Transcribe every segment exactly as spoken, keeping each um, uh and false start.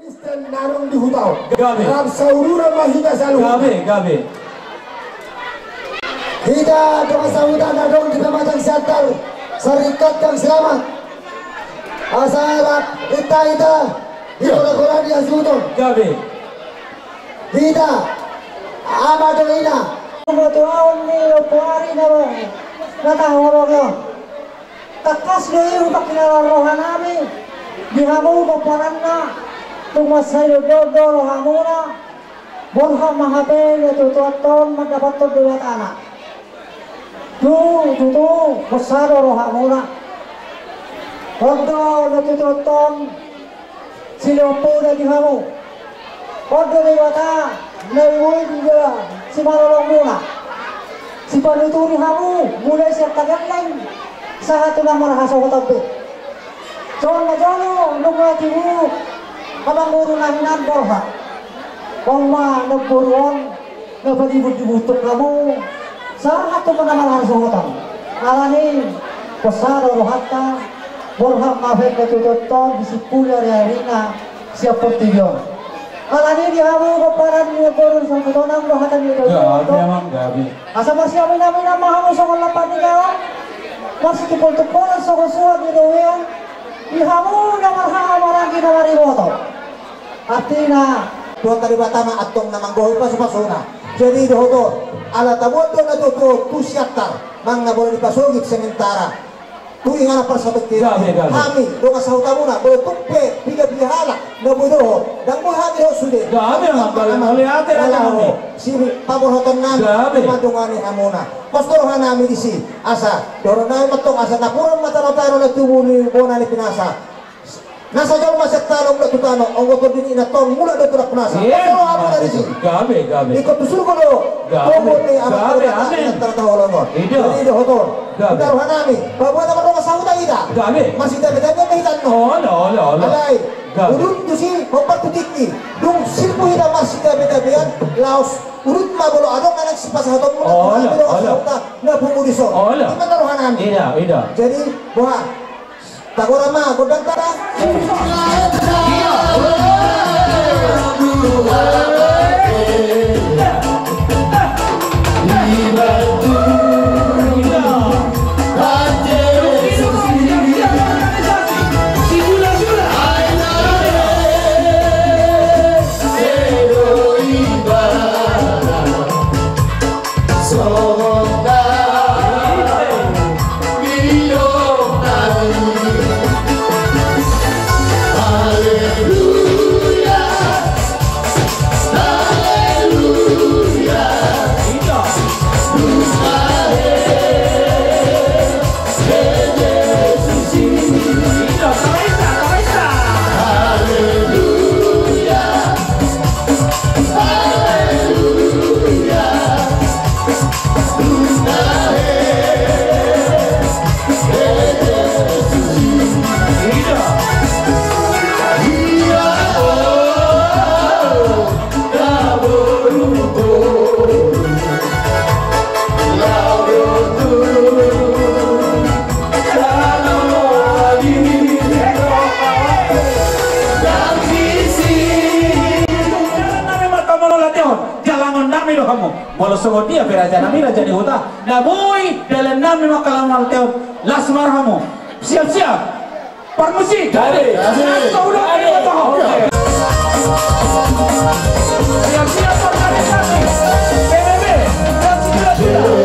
Kristen na adong di huta on. Gabe. Rap sauduran ma hita saluhutna. Gabe, gabe. Hita dongan sahuta na adong di pematang Siantar, sarikat Gang Selamat. Asa rap hita, hita di hora-hora di hasuhuton. Gabe. Hita, ama dohot ina. Pematuaon ni ompu ari na, na tahaholongi on. Tangkas do i hupangkilala rohanami di hamu pomparanna, tung mansai do, do, do rohamuna, borhat ma hape natuatuanta on mandapothon Debata anak. Tu, tutu, borhat do rohamuna. On do natuatuanta on, silehonmuna di hamu. On do Debata na boi do simalolongmuna, sipanuturi hamu mulai sian tageleng sahat tu na marhasohotan be. Songon na jolo nunga tibu amangboru na hinan borhat. On ma namboru on na padibudibuthon hamu sahat tu na marhasohotan. Alani i, borhat do rohanta, borhat ma hape natuatuanta on disimpuli ariarina sian portibi on. Alani i di hamu pomparan ni namboru, songon i do nang rohanta ni namboru. Gabe, amang, gabe. Asa marsiaminaminan ma hamu songon lampak ni gaol, marsitumpoltumpolan songon suhat ni robean di hamu na marhaha maranggi na mariboto. Artina, Tuhanta Debata ma antong na manggohi pasupasuna. Jadi dohot on, ala taboan do na tuatua tu Siantar, manang na boi dipasogit sementara. Tu inganan parsatongkinan. Gabe, gabe. Hami dongan sahutamuna, molo tung pe piga-piga halak na boi dohot, ndang boi hami dohot sude. Gabe, gabe, mauliate raja nami. Sipaborhaton nami, gabe, mandongani hamuna. Pos do rohanami disi, asa dohonon nami ma antong, asa napuran ma tano-tano na tubu ni bona ni pinasa. Nasa jolma sian tano mulak tu tano, anggo tondi ni inanta on mulak do tu nampuna nasa. Iya. Pos do rohamu na disi. Gabe, gabe. Ingkon tu surgo do. Gabe. Gabe, amin. Jadi dohot on. Iya. Hita rohanami, paboa na mardongan sahuta hita. Gabe. Marsitabean-tabean ma hita annon. Olo, olo, olo. Alai, gabe, udut tusi hombar tu tingki. Dung sirbu hita marsitabean-tabean, laos udut ma molo adong anak sipasahatonmuna. Olo, olo. Dongan sahuta na pungu dison. Olo. Ima na rohanami. Ida, ida. Jadi, boha? Tagora ma gondang ta. Jalangon nami do hamu. Molo songon dia pe raja nami, raja ni huta, na boi dalan nami mangkalamon teu, las ma rohamu. Siap-siap. Parmusik. Jadi, jadi. Atau udah, jadi. Atau udah. Siap-siap organisasi. P B B. Dan segala-gala.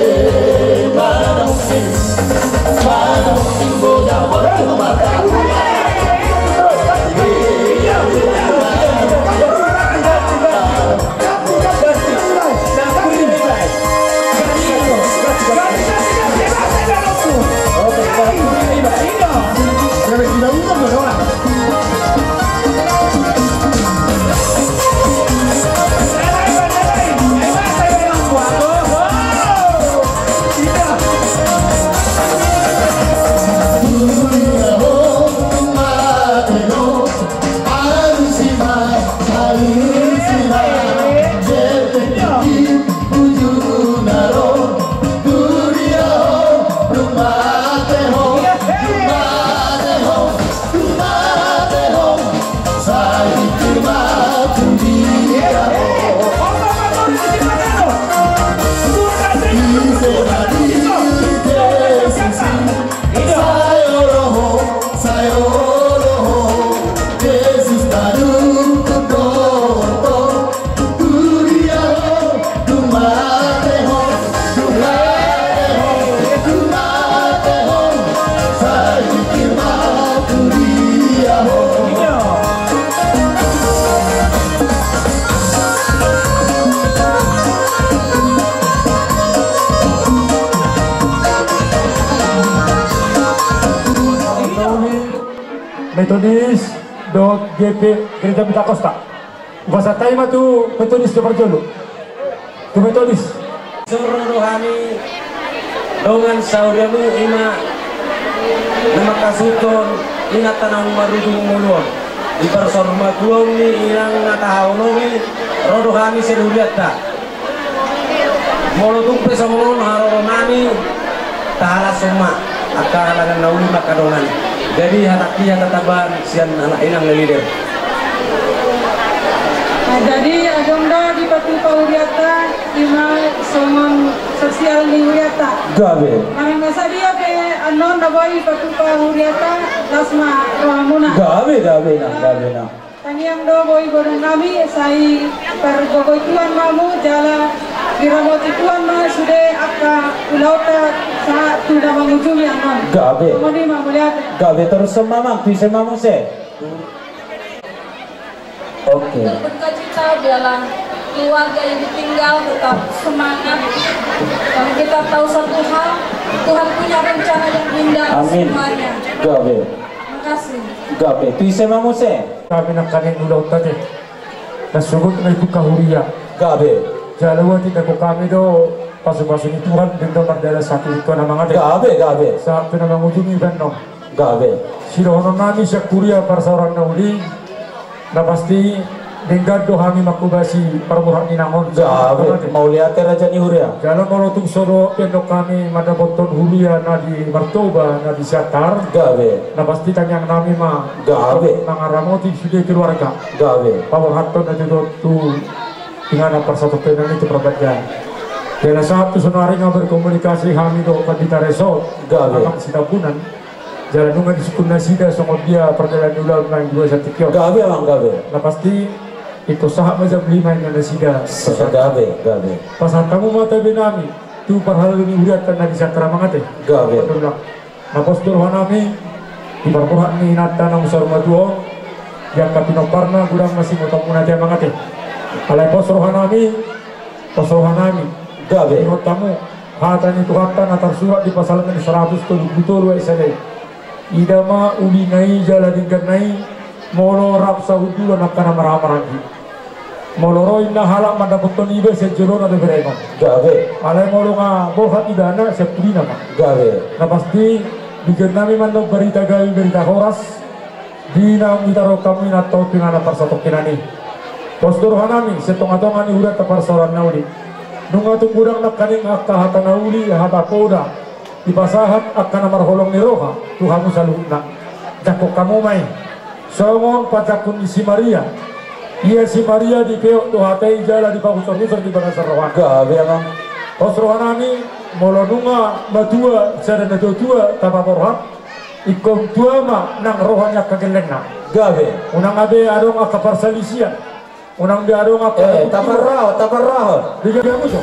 Metodis dohot G P Gereja Pentakosta. Hupasahat hami ma tu Metodis na parjolo. Tu Metodis. Ro do hami dongan sahuriamu, i ma na manghasuhuthon inanta na marujung ngolu on. Di parsaurmatuaon ni inang na tahaholongi, ro do hami sian hurianta. Molo tung pe songon on haroronami, tahalashon ma angka halangan na uli ma angka dongan. Jadi hatangki hata tambahan sian anak inang na leader. Nah, jadi adong do dipatupa hurianta, i ma songon sosial ni hurianta. Gabe. Manang na sadia pe annon na boi dipatupa hurianta, las ma rohamuna. Gabe, gabe, nah, gabe, nah. Tangiang do boi boanonnami, sai pargogoi Tuhan ma hamu, jala diramoti Tuhan ma sude angka ulaonta sahat tu na mangujungi annon. Gabe. Songon i ma, mauliate. Gabe, torus ma amang, tu ise ma muse? Oke. Berbekacita biarlah keluarga yang ditinggal tetap semangat. Dan kita tahu satu hal, Tuhan punya rencana yang indah semuanya. Amin. Gabe. Makasih. Gabe, tu ise ma muse? Hami nangkaning ulaonta te. Na sogot ma ipuka huria. Gabe. Jala ua tindangkon hami do pasupasu ni Tuhan, denggan mardalan sahat tu tingki on amang ate. Gabe, gabe. Sahat tu na mangujungi pe annon. Gabe. Sidohononnami sian huria parsaoran na uli. Na pasti denggan do hami manghobasi parborhat ni inang on. Gabe. Mauliate raja ni huria. Jala molo tung so dohot pe annon hami mandapothon huria na di Martoba, na di Siantar. Gabe. Na pasti tangiangnami ma. Gabe. Mangaramoti sude keluarga. Gabe. Paborhathon na jotjot tu inganan parsatongkinan i tu parbadiaan. Jala sahat tu saonari nga berkomunikasi hami dohot pandita resort. Gabe. Amang Sitambunan. Jala nunga disungkun nasida songon dia pardalan ni ulaon na dua sian tingki on. Gabe amang, gabe. Na pasti ingkon sahat ma jam lima inna nasida. Gabe, gabe. Pasahat hamu ma tabenami tu parhalado ni hurianta na di Siantar amang ate. Gabe. Na pos do rohanami di parborhat ni inanta na saur matua on, di angka pinomparna godang ma singotomuna ate amang ate. Alai pos rohanami, pos rohanami. Gabe. Ingot hamu hata ni Tuhanta na tarsurat di Psalmen saratus tolu pulu tolu ayat sada i. Ida ma ulina i jala dengganna i molo rap sahundulan angka na marhahamaranggi. Molo ro inna halak mandapothon iba sian jolona do berengon. Gabe. Alai molo nga borhat ibana sian pudina ma. Gabe. Na pasti, denggan nami ma annon barita gabe, barita horas. Di naung ditaruhon hamu inanta on tu inganan parsatongkinan i. Pos do rohanami sian tongatonga ni hurianta parsaoran na uli. Nunga tung godang nangkaning angka hata na uli, hata poda. Dipasahat angka na marholong ni roha tu hamu saluhutna. Jangkon hamu ma i. Songon pajangkon ni si Maria. Ia si Maria dipeop do hata i jala dipahusorhusor di bagasan rohana. Gabe amang. Pos rohanami, molo nunga matua sada natuatua tapaborhat, ingkon tua ma nang roha ni angka gellengna. Gabe. Unang be adong angka parsalisian. Unang be adong angka. Eh, taparrahon, taparrahon. Di gabe hamu jo.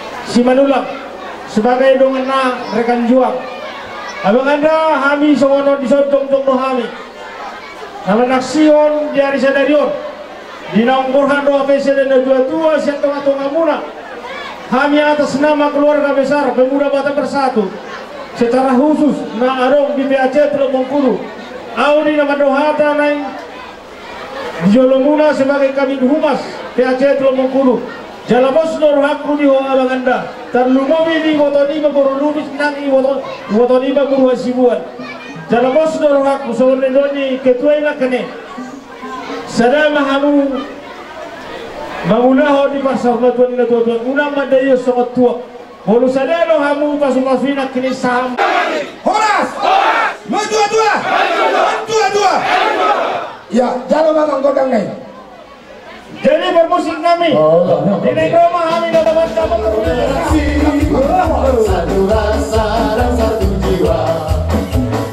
Simanullang, sebagai donganna rekan juang. Abang anda, hami songon on dison jongjong do hami. Na manaksihon di ari sadari on, di naung borhat do hape sian natuatua sian tongatongamuna, hami atas nama keluarga besar Pemuda Batak Bersatu, secara khusus na adong di P A C Teluk Mengkudu, ahu di na mandok hata naeng di jolomuna sebagai Kabid Humas P A C Teluk Mengkudu. Jala pos do rohangku di ho abang anda, tarlumobi di iboto niba boru Lubis nang iboto, iboto niba boru Hasibuan. Jala pos do rohangku songon na nidok ni ketua i nangkin i. Sada ma hamu mangulahon di parsatuan ni natuatua, unang mandaion songon tuak. Molo sada do hamu pasupasu i nangkin i saham. Horas! Horas! Natuatua! Natuatua! Ya, jalo ma gondang nai. Jadi bermusik nami. Oh, iya. Di Roma hami dapat dapat. Satu rasa dan satu jiwa,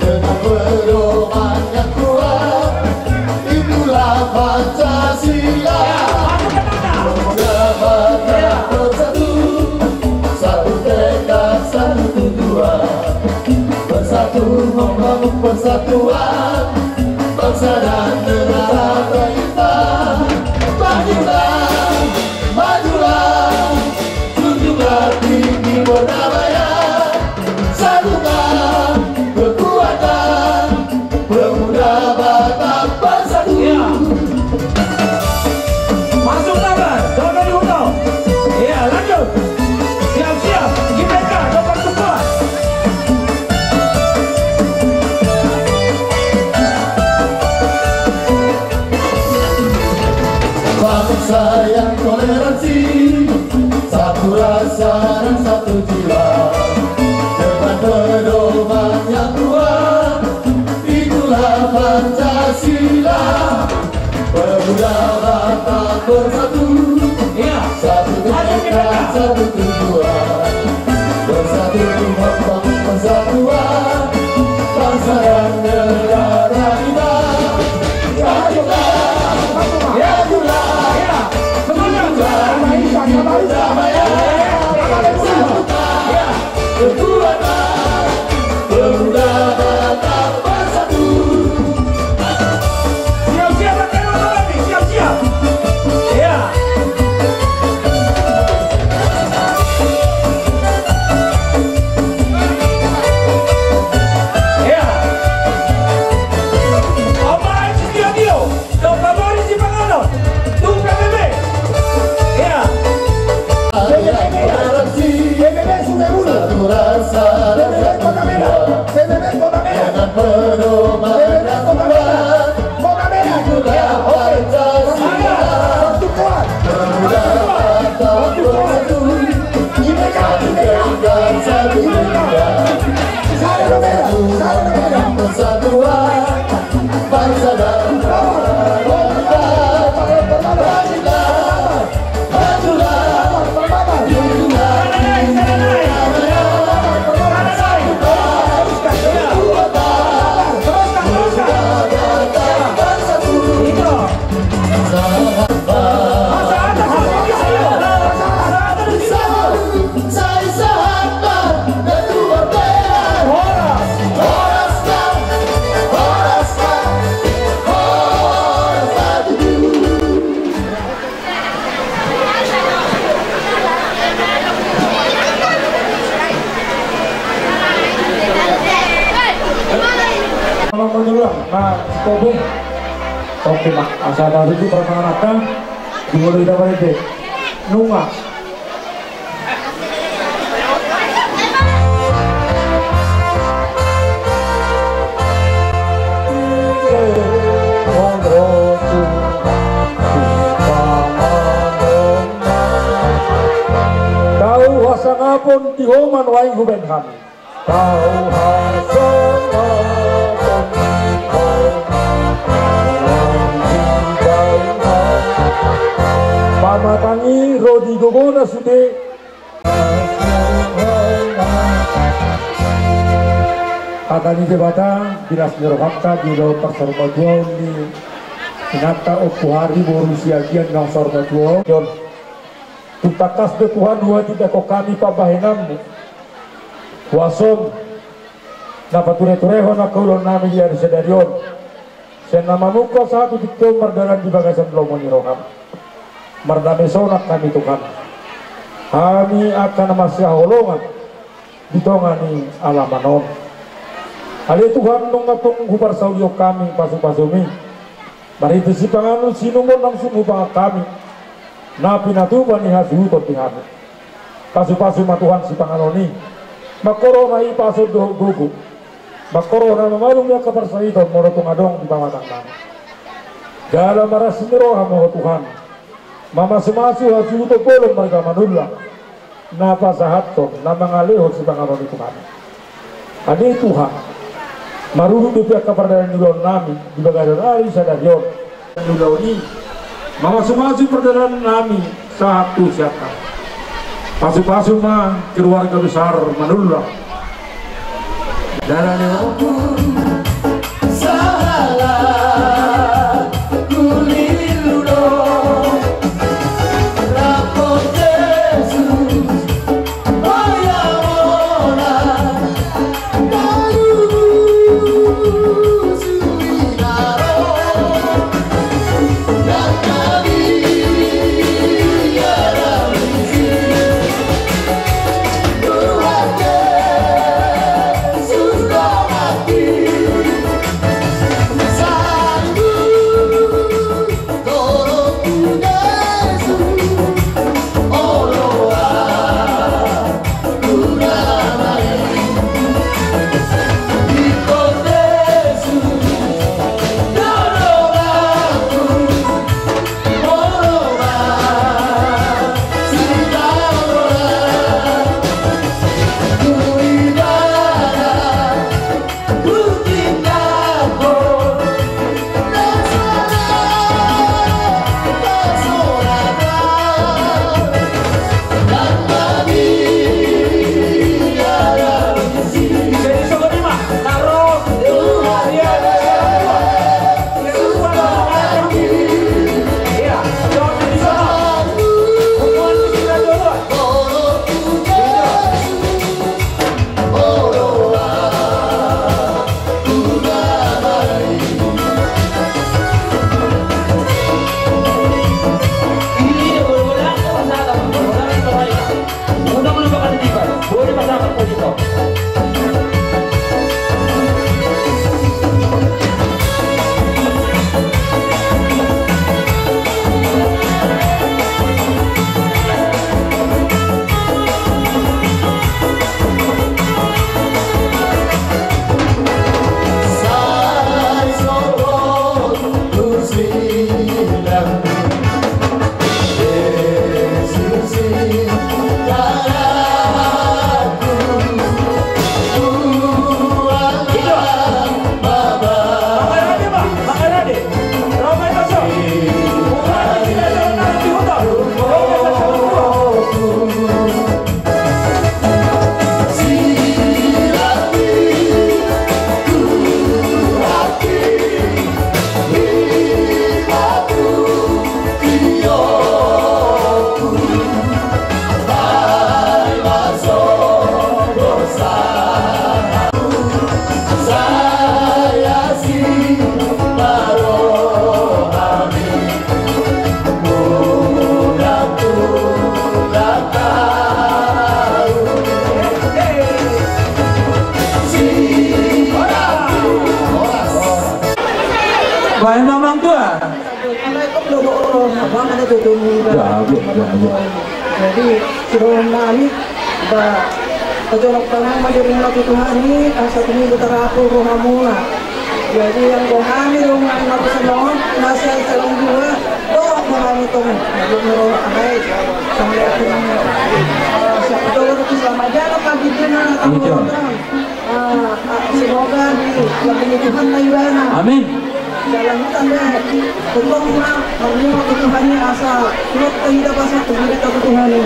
dengan pedoman yang kuat, itulah Pancasila. Pemuda Batak Bersatu, satu tekad, satu tujuan, bersatu membangun persatuan bangsa dan negara kita. Majulah, majulah, junjunglah tinggi perdamaian, satukan kekuatan Pemuda Batak Bersatu. Iya. Masuk tangan, Dona Yudo. Iya, lanjut. Siap-siap, G B K, nomor sebelas. Bangsa yang toleransi, satu rasa dan satu jiwa, dengan pedoman yang kuat, itulah Pancasila. Pemuda Batak Bersatu, iya, satu tekad, satu tujuan, bersatu membangun persatuan bangsa dan negara kita. Majulah, majulah, majulah, perdamaian, persatuan, Pemuda Batak Bersatu. Siap-siap, pakai motor lagi, siap-siap. Iya. Iya. Opa, ayo, tio, tio. Tung pabori sipanganon. Tung P B B. Iya. P B B Sungai Buloh. P B B Kota Medan. P B B Kota Medan. P B B Kota Medan. Kota Medan. Ya, oke. Satu kuat. Satu kuat. Satu kuat. Ini kan, ini kan. Ini kan. Sana Medan. Sana Medan. Persatuan. Kalau menurut, nah, stop. Oke, Mak. Asal tahu itu perasaan apa? Dua ribu delapan itu. Nunga. Tau hasangapon di ho ma nuaeng hubaen hami. Tau hasangapon di ho ma nuaeng hubaen hami. Pamatangi ro di gogona sude. Hata ni Debata, di las ni rohanta, di ulaon parsarumatuaon ni inanta Ompu Hari boru Siagian nang saur matua on. Tung tangkas do Tuhan huhatindangkon hami pambahenanmu. Huaso na patureturehon angka ulaon nami di ari sadari on. Sian na mamungka sahat tu tingki on mardalan di bagasan lomo ni roham. Marnamei sonang hami Tuhan, hami angka na marsihaholongan di tonga ni alaman on. Ale Tuhan, nunga tung huparsaulihon hami pasupasum i marhite sipanganon sinumon naung sun hupangan hami, na pinatupa ni hasuhuton di hami. Pasupasu ma Tuhan sipanganon i, mangkorhon na i pasu dohot gogo, mangkorhon na mamalum ni angka parsahiton molo tung adong di pamatang nami. Jala marasi ni roha ma Ho Tuhan, mamasumasu hasuhuton bolon marga Manullang, na pasahathon na mangalehon sipanganon i tu hami. Ale Tuhan, marudut dope angka pardalanan ni ulaon nami di bagasan ari sadari on. Ulaon i mamasumasu pardalanan nami sahat tu siahaan. Pasupasu ma keluarga besar Manullang. Dalan ni Baen, Amang Tua. Jadi, sidohonon nami, ba, pajolok tangan ma dirimuna tu Tuhan i, asa tumunduk tarapul rohamuna. Jadi, anggo hami dongan na tu sana on, na sian Salonga dua, dohot ma hami tong, na dohot ni roha ahai, sampe akhirna, ah, siap betul, betul, selamat jalan, Pak Gita, nah, tahu. Ah, ah, semoga dilindungi Tuhan lah ibana. Amin. Dalam hutan deh, tolong ma, marnima tu Tuhan i asa, tulak tu ida pasal tu ida tu Tuhan i.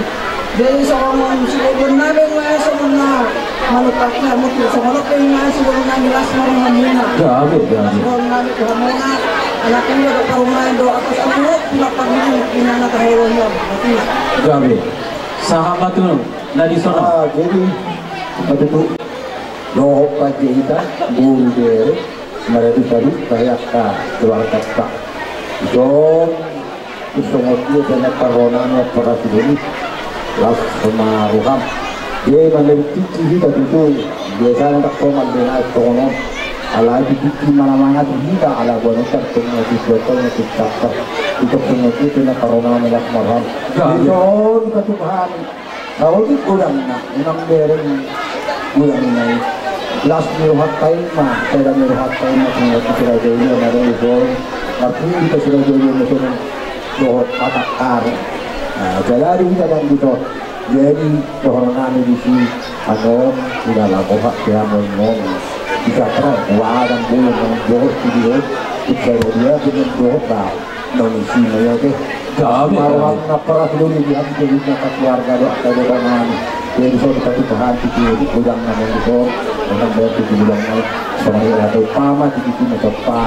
Jadi songon siboboan nami nga songon na manupaki hamu tu songon na pe nga siboboan nami las marung hamuna. Ya, amin, ya, amin. Songon nami tu hamuna, anak ini ada parumahan doa atas aku, tulak pagi ini, inana tahu ya. Ya, amin. Sahabat tu, na di sana. Ah, jadi, apa tu? Dohot Panjaitan, Boru Bere, Maradu-adu, angka keluarganta. Ison, songon dia pe na parhonami, parasidohon i. Las ma roham. Dia manang tingki hita tutu. Biasana ndang pola mandengar songon on. Alai tingki manang mangan hita ala boanonta, tong na tutu, tong na tutu. Ito songon dia pe na parhonami, las ma roham. Ison, katupahan. Saotik godangna, unang bereng godangna i. Las ni rohanta i ma, sada ni rohanta i ma, songon tu si Raja Ulia, na ro i songon. Marpudi tu si Raja Ulia, na songon dohot mata karo. Nah, jala di hita dan di to. Jadi, dohononnami di si, anu, ina laho hak ya, mon, mon. Di katra, wadan, bulung, mon, dohot, di dohot. Di katra, dia, dengan dohot, nah. Nunga isi ma ia, oke. Gabe, gabe. Marwang na parasidohon i, di hami keluarga, dohot keluarga nami. Jadi, so, kita tuh bahan, titi, di gudang nami, di so, memang banyak di gudang nami. Sama ia, atau pama, titi, titi, macam pa,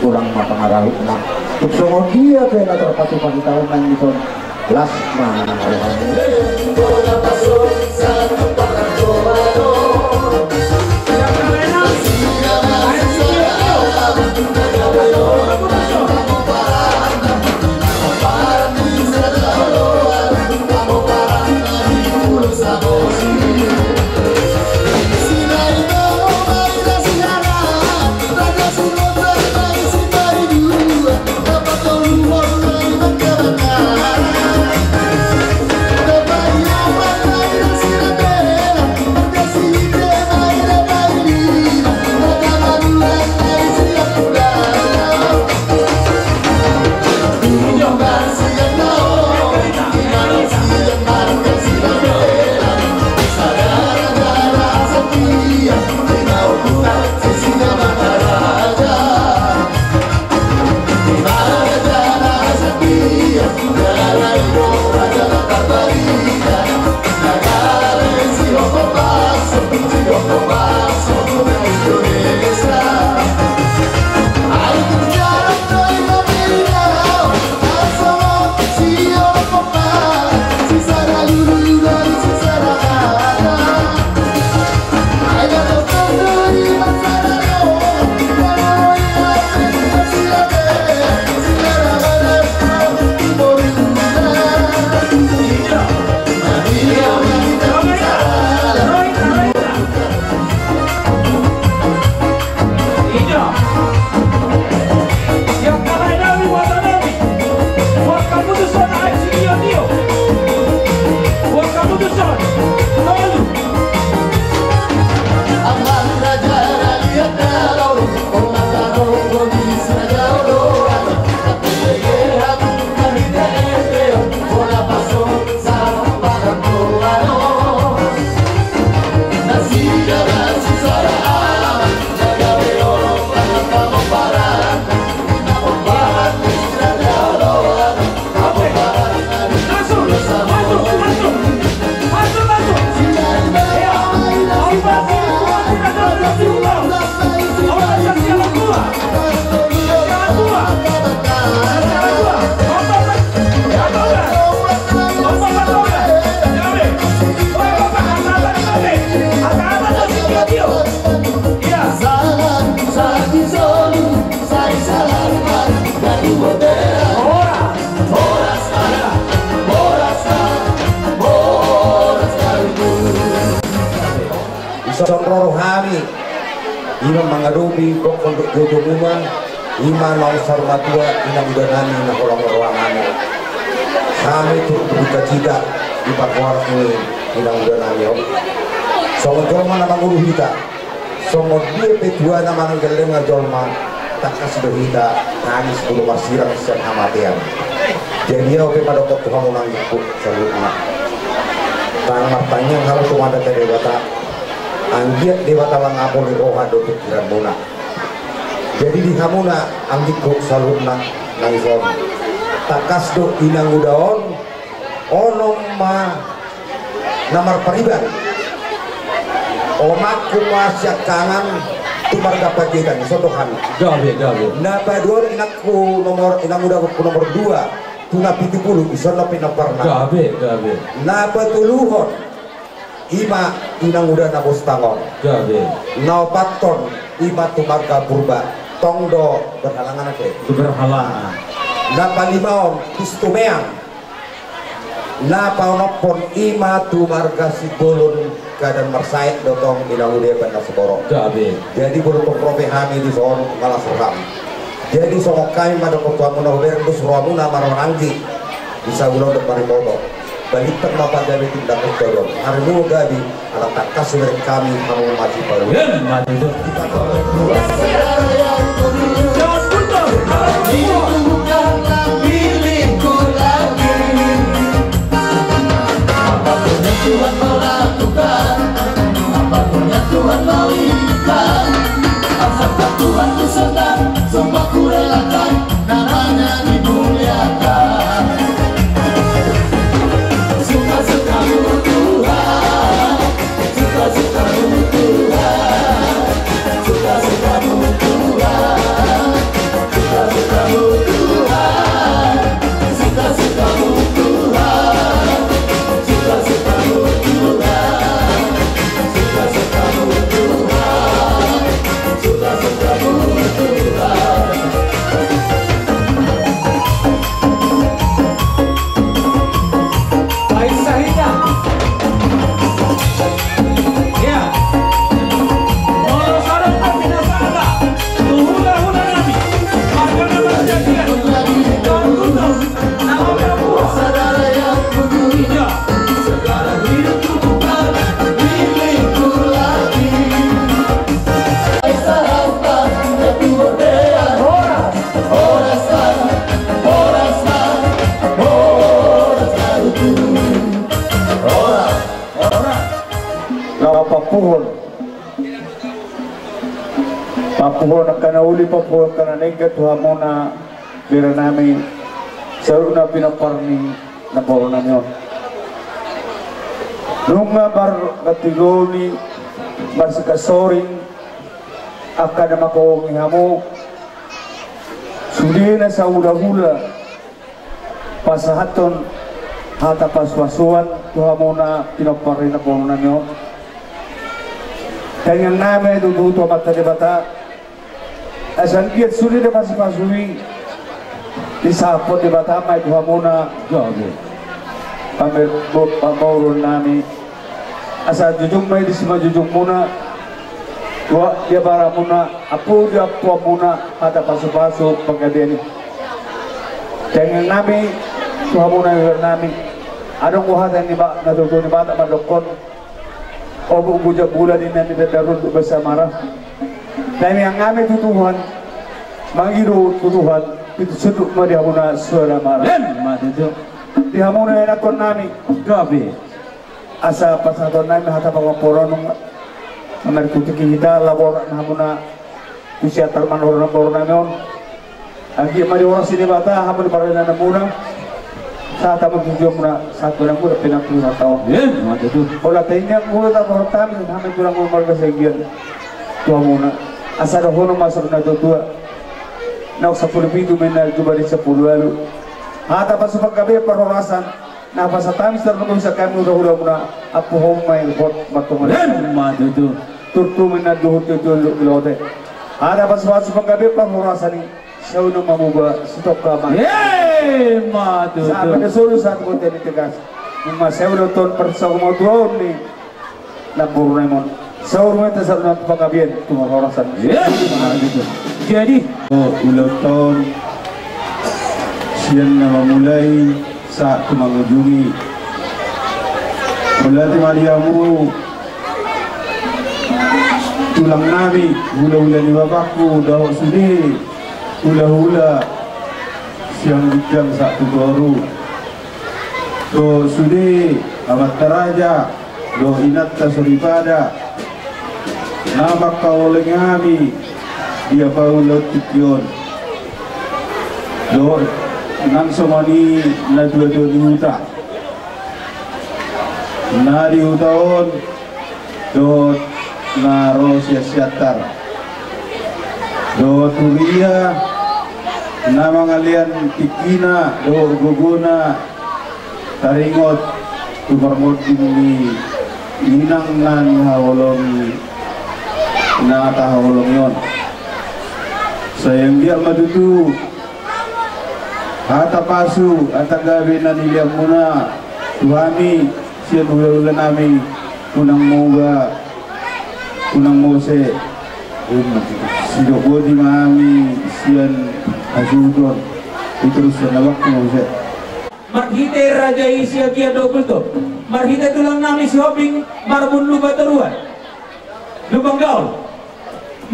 ulang ma pangarahutna. Tuk songon dia, pe, na terpati-pati tahun nang, di so, las ma. Ison ro rohami, ima mangadopi gokhon dohot jojomuna, ima naung saur matua inang uda nami na holan rohanami. Hami turpuk ni hita di parhorasan ni inang uda nami on. Songon jolma na mangolu hita, songon dia pe tuana manang gellengna jolma, tangkas do hita tangis molo marsirang sian hamatean. Jadi au pe mandok tu hamu nang ingkon saluhutna. Ndang martangiang hamu tu Amanta Debata, anggiat Debata mangampuni roha dohot pikiranmuna. Jadi di hamuna anggiku saluhutna nang ison, tangkas do inang uda on onom ma na marpariban. Omakku ma siangkangan tu marga Panjaitan, ison do hami. Gabe, gabe. Na paduahon inangku nomor, inang udaku nomor dua, tu na pitupulu, ison do pe na parna. Gabe, gabe. Na patoluhon, ima inang uda na bostang on. Gabe. Na opathon, i ma tu marga Purba, tong do berhalangan ate. Tu berhalangan. Na palimaon, Pistumeang. Na paonomhon i ma tu marga Simbolon, Kadan Marsaet do tong, inang ude bana Segoro. Gabe. Jadi beruntung robe hami di son, malas roham. Jadi songon hami ma dohot tu hamuna, hubereng dos rohamuna marhahaanggi. Bisa ulang untuk marimoto. Balintang ma pagabe tindak kutodon. Harimu gabe, ala tangkas hubereng hami hamu masipalu. Emma tutu. Apa pun yang Tuhan mau lakukan, apa pun yang Tuhan mau izinkan, asalkan Tuhan ku senang, semua ku relakan, namanya dimuliakan. Suka-sukamu Tuhan, suka-sukamu Tuhan, suka-sukamu Tuhan. Laho papuhon. Papuhon angka na uli, papuhon angka na denggan tu hamuna, bere nami, saluhutna pinompar ni namboru nami on. Nunga marganti doli, marsigasoring angka na mangkaholongi hamu, sude na sahulahula pasahathon hata pasupasuan tu hamuna pinompar ni namboru nami on. Tangiang nami tutu tu Amanta Debata, asa anggiat sude na pasupasu i disahaphon Debata ma i tu hamuna, gabe, pame-, bo-, pamoruon nami. Asa jujung ma i di simanjujungmuna, tu diabaramuna, ampu di ampuanmuna hata pasupasu panggabean i. Tangiang nami tu hamuna, bere nami. Adong do hata ni ba-, na tutu ni Batak mandokkon: Ombun bujang bulan, inna ni tanda runduk basa mara. Tangiang nami tu Tuhan, mangido tu Tuhan, pitu sundut ma di hamuna suara mara. Emma tutu. Di hamuna ianakhon nami, gabe, asa pasahaton nami hata pangaporoan, nunga marikuti hita laboran hamuna tu Siantar Manortor namboru nami on. Anggiat ma dihoras ni Debata hamu di pardalananmuna, sahat hamu tu tujuanmuna, sahat tu anakmuna, pinampingan taon. Emma tutu. Holan tangiang muna tapasahat hami, hami tulang marga Siagian, tu hamuna, asa dohonon ma songon na tuatua: Naung sampulu pitu ma inna, jumadi sampulu ualu. Hata pasupasu, panggabean, parhorasan na pasahat hami, saluhutna hami hulahula, ampuhon ma i hot martonga. Emma tutu. Turtu ma inna, luhut tu luhut ni lote. Hata pasupasu, panggabean, parhorasan i, saulun ma muba, sitongka ma. Emma tutu. Sahat ma di solu, sahat tu bontean ni Tegas. Nunga saulun tong parsaulian ni namboru nami on. Saur maninta saluhutna tu panggabean, tu parhorasan. Emma tutu. Jadi, o, ulaonta on, sian na mamulai sahat tu mangujungi. Mauliate ma di hamu tulang nami, hulahula ni bapakku, dohot sude hulahula sian ginjang sahat tu toru. Dohot sude amanta raja, dohot inanta soripada, na mangkaholongi hami di apaulaon tingki on. Dohot nang songon i natuatua ni huta, na di huta on, dohot na ro sian Siantar, dohot huria na mangalean tingkina dohot gogona, taringot tu parmonding ni inang na nihaholongi Na tahaholongi on. Sai anggiat ma tutu hata pasu, hata gabe na nilehonmuna tu hami sian hulahula nami, unang muba, unang mose. Sidok boti ma hami sian hasuhuton. Diterushon na bakku ma muse. Marhite raja i Siagian do Gultom, marhite tulang nami Sihombing Marbun Lumban Toruan, Lumban Gaol,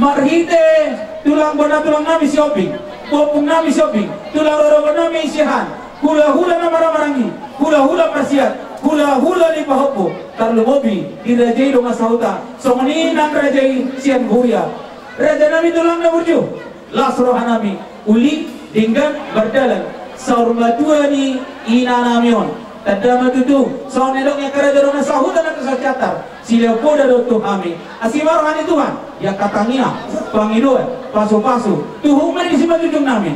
marhite tulang bona tulang nami Sihombing, ompung nami Sihombing, tulang rorobot nami Siahaan, hulahula na marhahamaranggi, hulahula parsiat, hulahula ni pahompu, tarlumobi di raja i dongan sahuta, songon i nang raja i sian huria. Raja nami tulang na burju, las roha nami, uli, denggan, mardalan, saur matua ni ina nami on. Tanda ma tutu, songon na nidok ni angka raja dongan sahuta na tu Siantar, silehon poda do tu hami. Asi ma roha ni Tuhan, di angka tangiang, pangidoan, pasupasu, tu hami ma di simanjujung nami.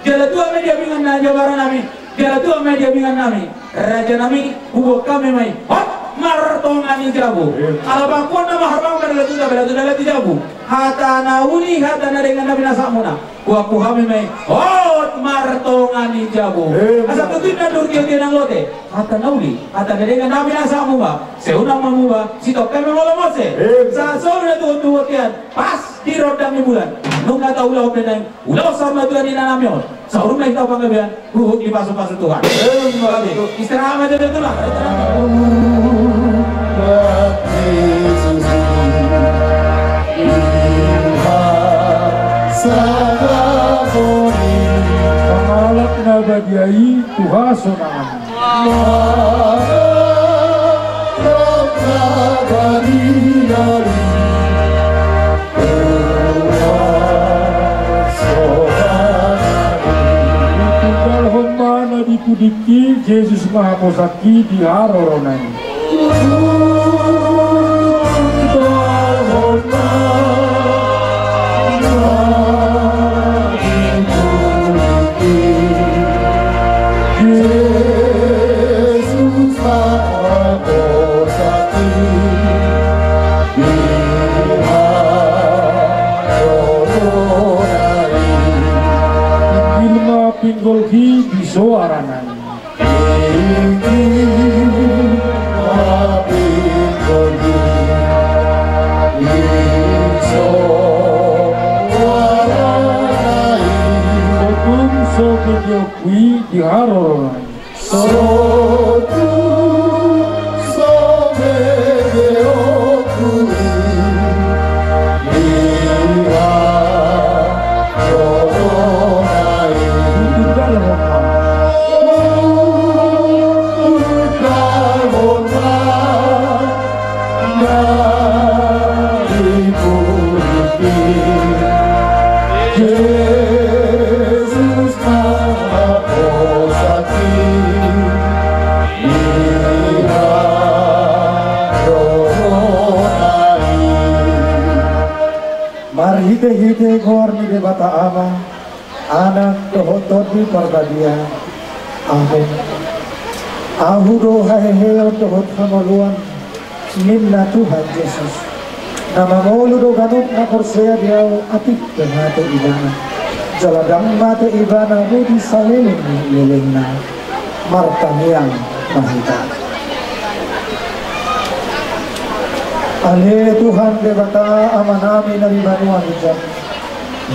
Jala tua ma di abingan na jambaran nami, jala tua ma di abingan nami. Raja nami, huboan hami ma i, hot martonga ni jabu. Ala pangkuon nama harbang pada latuda, pada latuda lati jabu. Hata na uli, hata na denggan na pinasahatmuna. Huboan hami ma i, hot martonga ni jabu. Asa tutu na durgi oke nang lote. Hata na uli, hata na denggan na pinasahatmuna. Sai unang ma muba, sitongka ma molo mose. Sahat solu na tuhotuhot ian, pas di rondang ni bulan. Nunga taulahon pe nai. Ulaon saur matua ni ina nami on, saur ma hita panggabean, huhut dipasupasu Tuhan. Emma tutu. Istirahat ma tutu tulang. Pangalap na badia i tu hasonangan. Tinggalhon ma na di pudingki, Jesus ma haposanki di harorona i. Pinggol ma pinggolhi di soarana i. Sotung so bege oku i di harorona i. Sotung so bege oku i di harorona i. Marhitehite goar ni Debata Ama, Anak dohot Tondi Parbadia. Amen. Ahu do haheheon dohot hangoluan, ninna Tuhan Jesus. Na mangolu do ganup na porsea di Ahu atik pe mate ibana. Jala ndang mate ibana modi saleleng ni lelengna. Martangiang ma hita. Ale Tuhan Debata Amanami na di banua ginjang,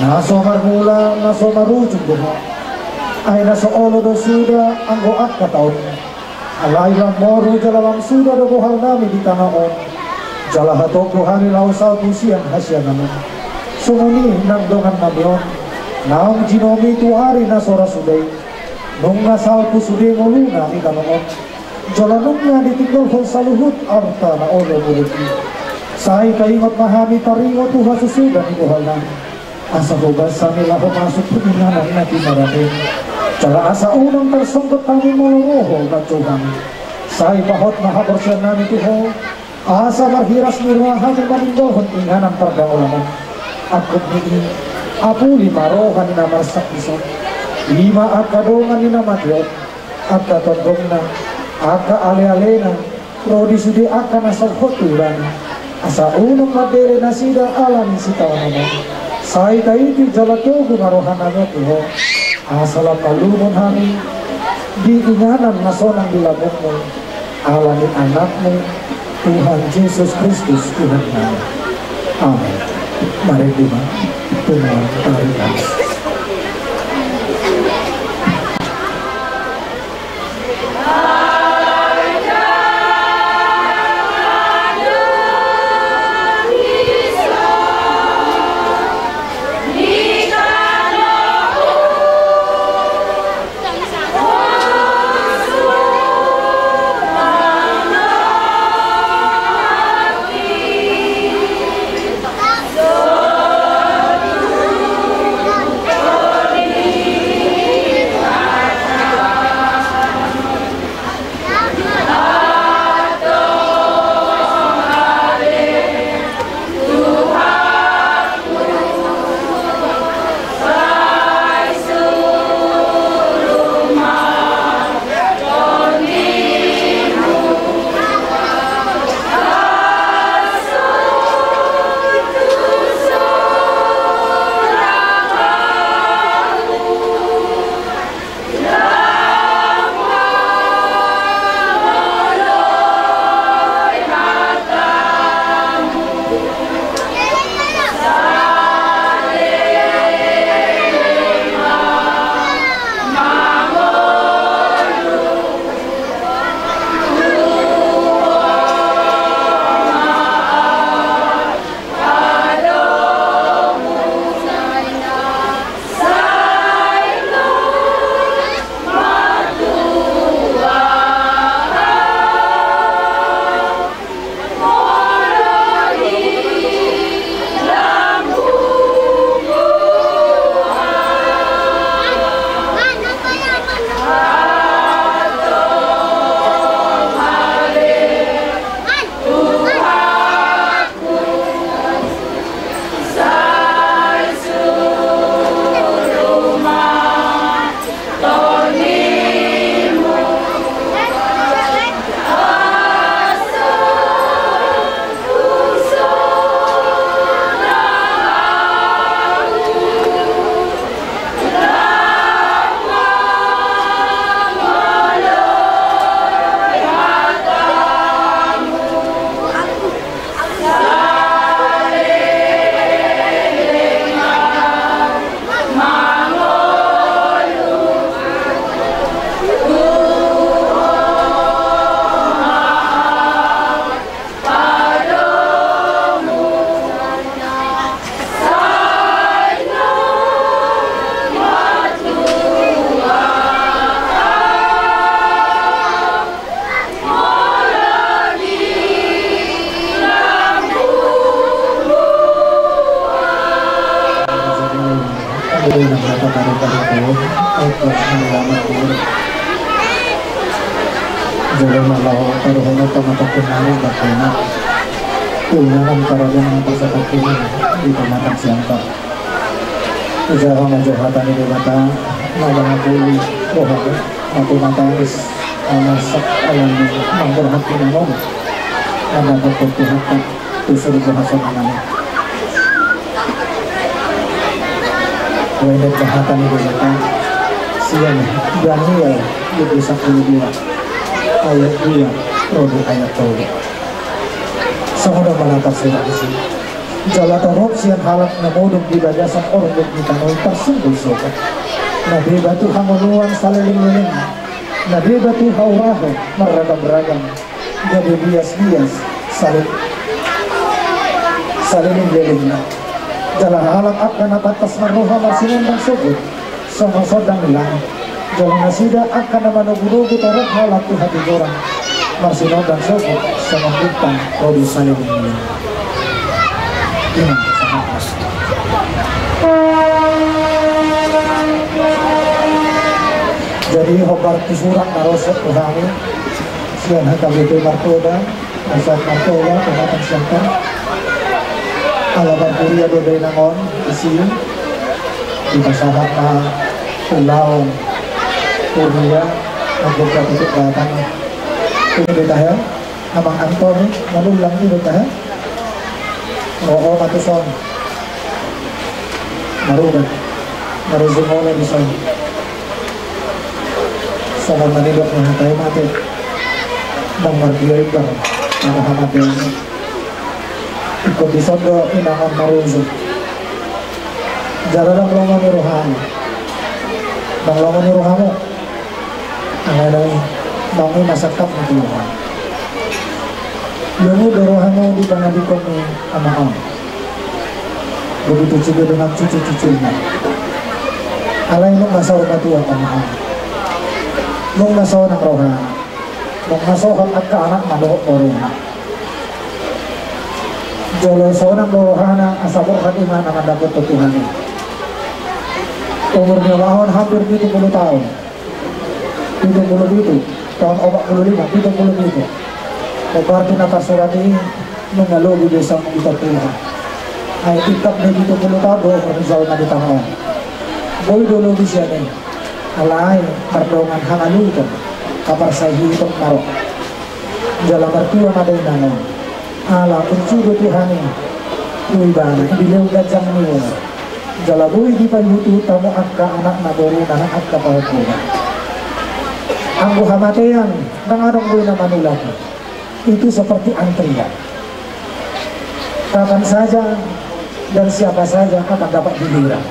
na so marmula na so marujung do Ho. Ai na so olo do suda anggo angka taon. Alai lam moru jala lam suda do bohalnami di tano on. Jala hatop do hami laho salpu sian hasiangan on. Songon i nang dongannami on, naung jinouMi tu ari na so ra suda i. Nunga salpu sude ngoluna di tano on. Jala nunga ditinggolhon saluhut arta na olo mulak i. Sai taingot ma hami taringot tu hasusuda ni bohalnami. Asa hobas hami laho masuk tu inganan na tinaram i. Jala asa unang tarsonggot hami molo ro Ho manjou hami. Sai pahot ma haporseaonnami tu Ho. Asa marhiras ni roha hami maninggolhon inganan pardaolan on. Angkup ni i, apuli ma roha ni na marsak dison. I ma angka dongan ni na mate on, angka tondongna, angka alealena, ro di sude angka na so hot tu ibana. Asa unang mandele nasida ala ni sitaonon on. Sai taiti jala togu ma rohanami tu Ho. Asa lam malumon hami di inganan na sonang di lambungmu. Ala ni Anakmu, Tuhan Jesus Kristus, Tuhannami. Amen. Marende ma, Tuhan Maria. Jolo ma laho taruhon ma pamatankon nami bakena. Inganan parajangkon pasahathon i di pamatang siampar. Ija hami jo hata ni Debata na mangapuli roham, na tumatangis na marsak ala ni mangkorhon inganan on. Na dapothon Tuhanta tu surgo hasonangan i. Bahenon ma hata ni Debata sian Daniel dua pulu sampulu dua ayat dua ro di ayat tolu. Songon on ma na tarsurat disi. Jala torop sian halak na modom di bagasan orbuk ni tano i tarsundul sogot. Na deba tu hangoluan saleleng-lelengna. Na deba tu haurahon marragam-ragam. Gabe bias-bias sale-, saleleng-lelengna. Jala halak angka na pantas marroha marsinondang sogot songon sondang ni langit. Jala nasida angka na manogu-nogu torop halak tu hatigoran marsinondang sogot songon bintang ro di saleleng-lelengna. Ima. Jadi hombar tu surat na ro tu hami sian H K B P Martoda, Desa Martoda, Kecamatan Siantar. Ala parkuria do dainang on disi, dipasahat ma ulaon kuria, na jumpa tutup batang. Ini do tahe, Amang Antoni Manullang, ini do tahe. Ro ma tuson. Marubat. Marujung olo dison. Songon na nidok ni hata i ma ate. Ndang mardia imbar angka hamatean i. Ingkon dison do inangan marujung. Jala ndang lomo ni rohana. Ndang lomo ni rohamu. Alai naung i masangkap ni Tuhan. Lomo do rohamu di pangadikon ni ama on. Begitu juga dengan cucu-cucunya. Alai nunga saur matua ama on. Nunga sonang rohana. Nunga sohot angka anakna dohot boruna. Jolo sonang do rohana asa borhat imana mandapothon Tuhan i. Umur ni ama on hampir pitu pulu taon. Pitu pulu pitu, taon opat pulu lima, pitu pulu pitu. Berarti na tarsurat i nunga lobi be songon pitu pulu. Ai tingkos ni pitu pulu taon do umur ni jolma di tano on. Boi do lobi sian i. Alai mardongan hangaluton, haporsahiton ma ro. Jala martua ma da inang on. Ala punsu do Tuhan i tu ibana, dilehon ganjang ni umur. Jala boi dipaihut-ihut hamu angka anakna, boruna, angka pahompuna. Anggo hamatean ndang adong boi na manulak i. Itu seperti antrian. Kapan saja dan siapa saja akan dapat giliran.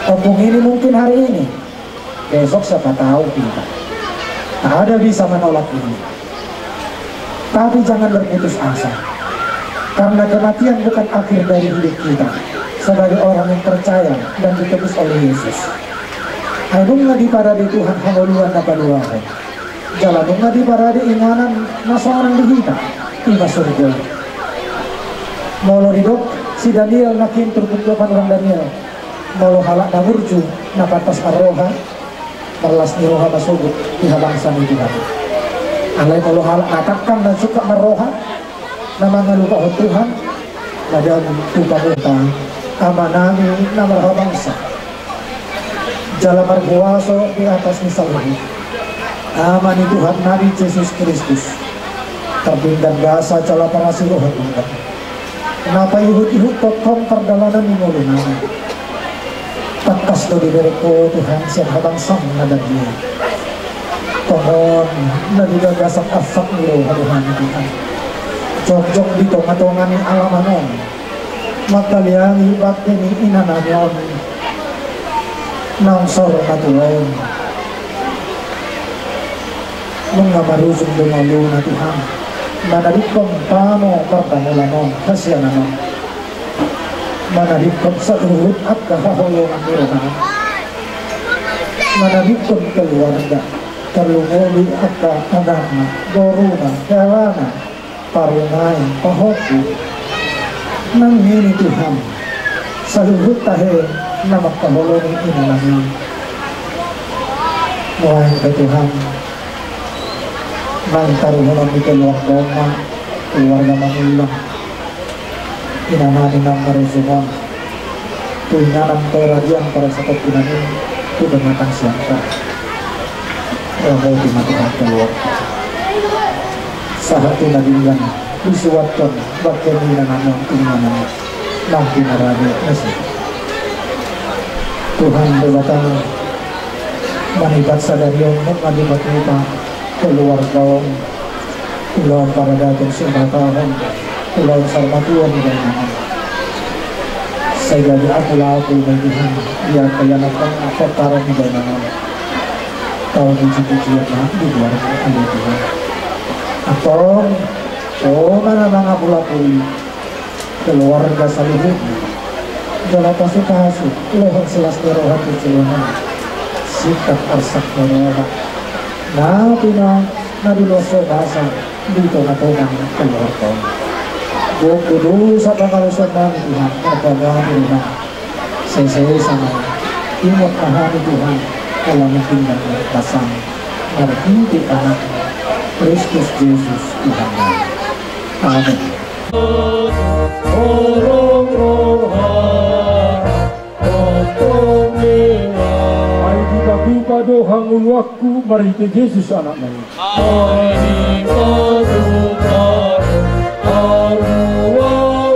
Ompung ini mungkin hari ini, besok siapa tahu kita. Tak ada bisa menolak ini. Tapi jangan berputus asa. Karena kematian bukan akhir dari hidup kita sebagai orang yang percaya dan ditebus oleh Yesus. Ai nunga diparade Tuhan hangoluan na paluahon. Jala nunga diparade inganan na sonang di hita, ima surgo i. Molo didok si Daniel nangkin turpuk panurirang Daniel, molo halak na burju na pantas marroha, marlas ni roha ma sogot di habangsa ni Tuhan. Alai molo halak na tangkang na suka marroha, na mangalupahon Tuhan, na dang tu pamuta Amanami na marhabangsa. Jala marhuaso di atas ni saluhut, Ama ni Tuhannami Jesus Kristus, tardenggan basa jala parasi roha Tuhan, na paihut-ihuthon pardalanan ni ngolunami. Tangkas do dibereng Ho Tuhan sian habangsaM na badia. Tongon na di bagasan arsak ni roha do Ho Tuhan, jongjong di tonga-tonga ni alaman on, mangkaliangi bangke ni inanami on naung saur matua on. Nunga marujung do ngoluna Tuhan, manadingkon tano pardamolan on, hasianan on. Manadingkon saluhut angka haholongan ni rohana. Manadingkon keluarga, tarlumobi angka anakna, boruna, helana, parumaen, pahompu. Nangkin i Tuhan, saluhut tahe na mangkaholongi inanami. Nuaeng pe Tuhan, naeng taruhonon ni keluarga on ma, keluarga Manullang. Inanami na marujung on, tu inganan, tu radian, parasakit inanami, tu pematang siangka. Ramoti ma Tuhan keluarga. Sahat tu na denggan disuathon bangke ni inanami on tu inganan na pinarade nasida. Tuhan Debata, manipat sadari on ma dipatupa keluarga on, ulaon paradaton simbahon, ulaon saur matua ni dainang on. Sai gabe apul-apul ma i Tuhan di angka ianakhon, pomparan ni dainang on. Tau puji-pujian ma di keluarga on Tuhan. Antong, Ho ma na mangapul-apuli keluarga saluhutna. Jala pasu-pasu, lehon silas ni roha tu jolma, singkat arsak ni roha. Na pina na diloas Ho basa di tonga-tonga ni keluarga on. Gok do dosa pangalaosion nami Tuhan, marpagari ma. Sesa-sesa ma i, ingot ma hami Tuhan, ala mungkin nang basa marhite Anakmu, Kristus Jesus Tuhan nami. Amin. Ai dipatupa do hangoluanku marhite Jesus Anakna i. Ai dipatupa do hangoluanku.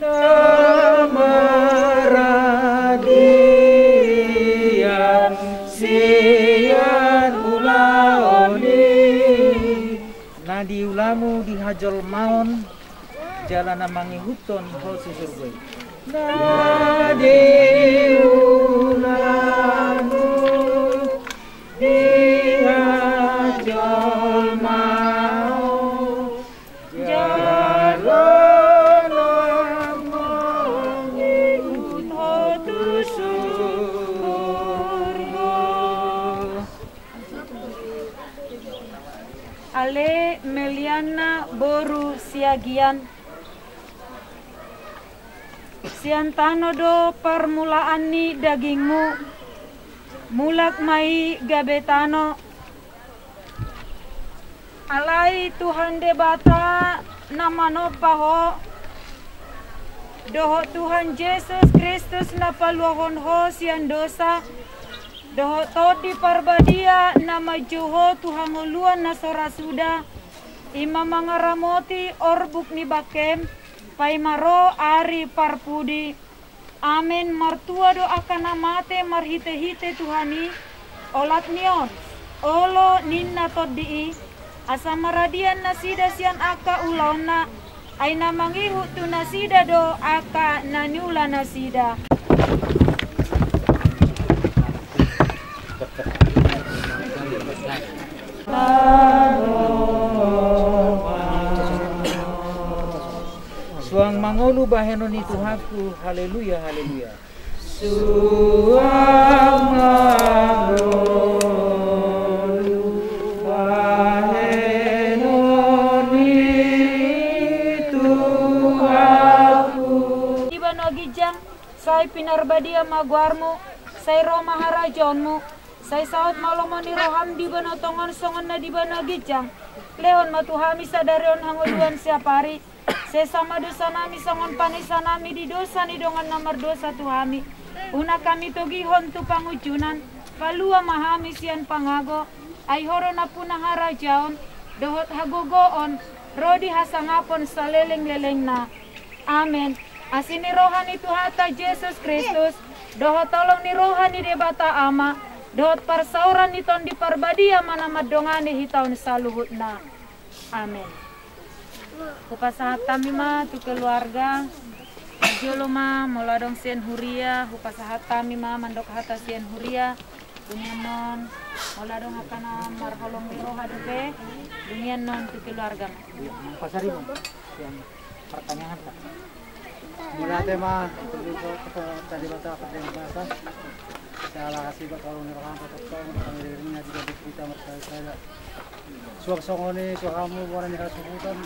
na maradian sian ulaon i. Na di ulamu di hajolmaon, jala na mangihuthon ho tu surgo i. Na di ulamu Ale Meliana boru Siagian. Sian tano do parmulaan ni dagingmu, mulak ma i gabe tano. Alai Tuhan Debata na manompa ho, dohot Tuhan Jesus Kristus na paluahon ho sian dosa, dohot Tondi Parbadia na manjou ho tu hangoluan na so ra suda, i ma mangaramoti orbuk ni bangkem, paima ro ari parpudi. Amen. Martua do angka na mate marhitehite Tuhan i, olat ni on, olo ninna Tondi i, asa maradian nasida sian angka ulaonna, ai na mangihut tu nasida do angka na niula nasida. Suang mangolu bahenon ni Tuhanku. Haleluya, haleluya. Suang mangolu bahenon ni Tuhanku. Di banua ginjang, sai pinarbadia ma goarmu, sai ro ma harajaonmu, sai saut ma lomo ni roham di banua tonga on songon na di banua ginjang. Lehon ma tu hami sadari on hangoluan siapari. Sesa ma dosanami songon panesanami di dosa ni dongan na mardosa tu hami. Unang hami togihon tu pangunjunan, palua ma hami sian pangago, ai ho do nampuna harajaon, dohot hagogoon, ro di hasangapon salelenglelengna. Amen. Asi ni roha ni Tuhanta Jesus Kristus, dohot holong ni roha ni Debata Ama, dohot parsaoran ni Tondi Parbadia ma na mandongani hita on saluhutna. Amen. Hupasahat hami ma tu keluarga. Jolo ma, molo adong sian huria, hupasahat hami ma mandok hata sian huria. Dung i annon, molo adong angka na marholong ni roha dope, dung i annon tu keluarga ma. Pasari ma sian pertanyaan ta. Mauliate ma tu Debata, Debata pardenggan basa. Siala hasibat holong ni rohanta tongtong, pangiririnna di gabe hita marsada-sada. Suang songon i tu hamu bona ni hasuhuton.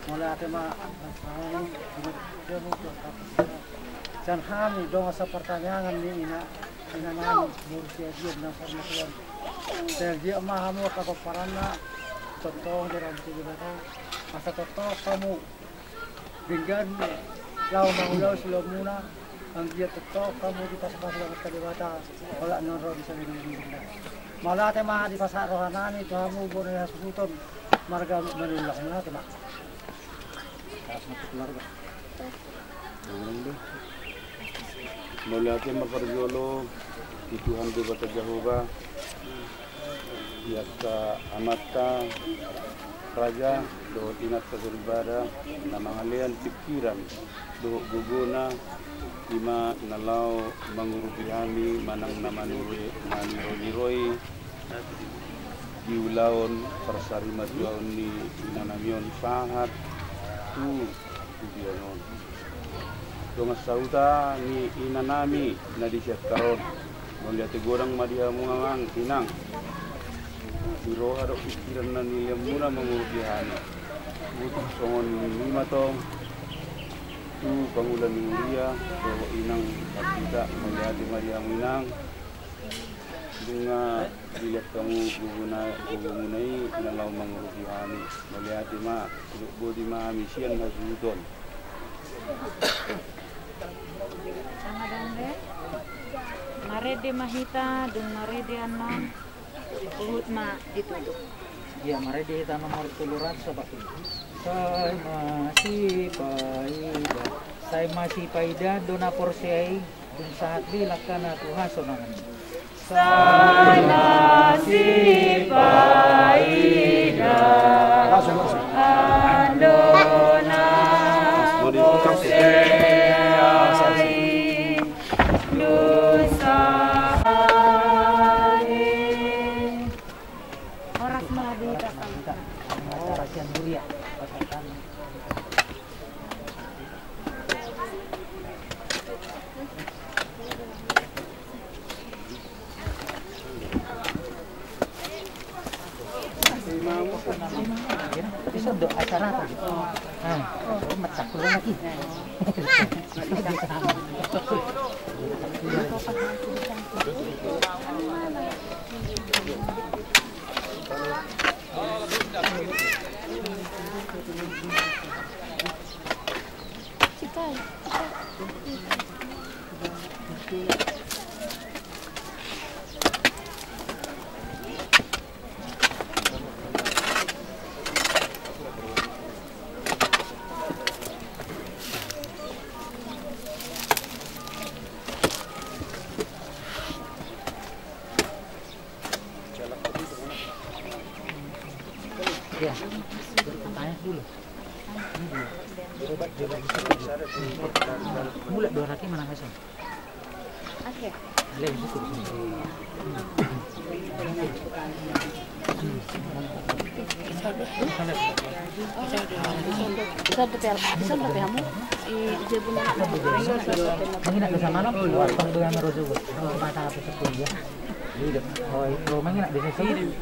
Mauliate ma. Sian hami dongan sapartangiangan ni ina, ina nami boru Siagian na parmatuan. Sai anggiat ma hamu angka pomparanna tongtong diramoti Debata. Asa tongtong hamu denggan laho mangulahon siulaonmuna, anggiat tongtong hamu dipasupasu Amanta Debata, olat ni on ro di salelenglelengna. Mauliate ma dipasahat rohanami tu hamu bona ni hasuhuton marga Manullang, mauliate ma. Mauliate ma parjolo di Tuhan Debata Jahowa, di angka amanta raja dohot inanta soripada na mangalean pingkiran dohot gogona, i ma na laho mangurupi hami manang na maniroi, maniroi-niroi di ulaon parsarimatua on ni inanami on sahat tu pudian on. Dongan sahuta ni inanami na di Siantar on, mauliate godang ma di hamu amang inang. Di roha dohot pingkiran na nilehonmuna mangurupi hami. Butuk songon i ma tong tu pangula ni huria dohot inang Pandita, mauliate ma di hamu inang. Nunga dilehon hamu gogona, gogomuna i na laho mangurupi hami. Mauliate ma, didok boti ma hami sian hasuhuton. Sanga dang be. Marende ma hita, dung marende annon, huhut ma ditutup. Ia, marende hita nomor tolu ratus opat pulu. Sai masipaida, sai masipaida do na porsea i, dung sahat be langkana tu hasonangan i. Sai masipaida, andona porsea i, dung sahat be. Horas Bisa do acara apa gitu? Nah, macak lu lagi. Ya, bertanya dulu. Mulak dua kaki mana kasih? Oke. Bisa do, bisa do, bisa do, bisa do. Mangina bisa malam, waktu dengan rojo. Mata apa sepuluh ya? Oh, itu mangina bisa sepuluh.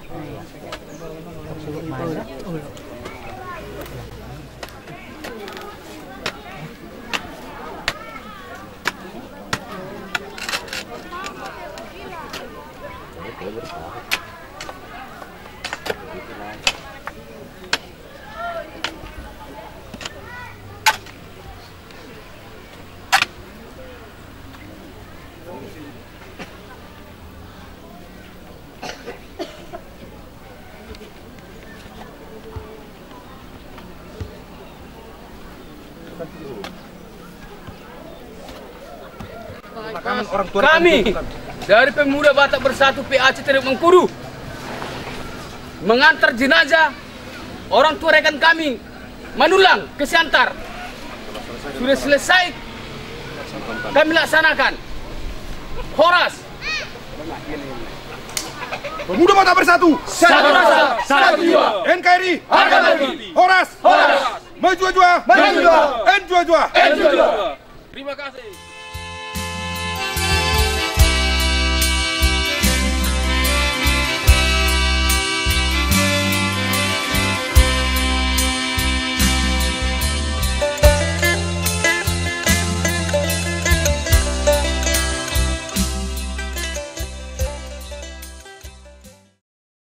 Kami dari Pemuda Batak Bersatu P A C Ceruk Mengkudu mengantar jenazah orang tua rekan kami Manulang ke Siantar. Sudah selesai kami laksanakan. Horas. Pemuda Batak Bersatu. Satu rasa, satu jiwa. N K R I. Harga mati. Horas. Horas. Maju jua. Maju jua. N jua jua. N jua jua. Terima kasih.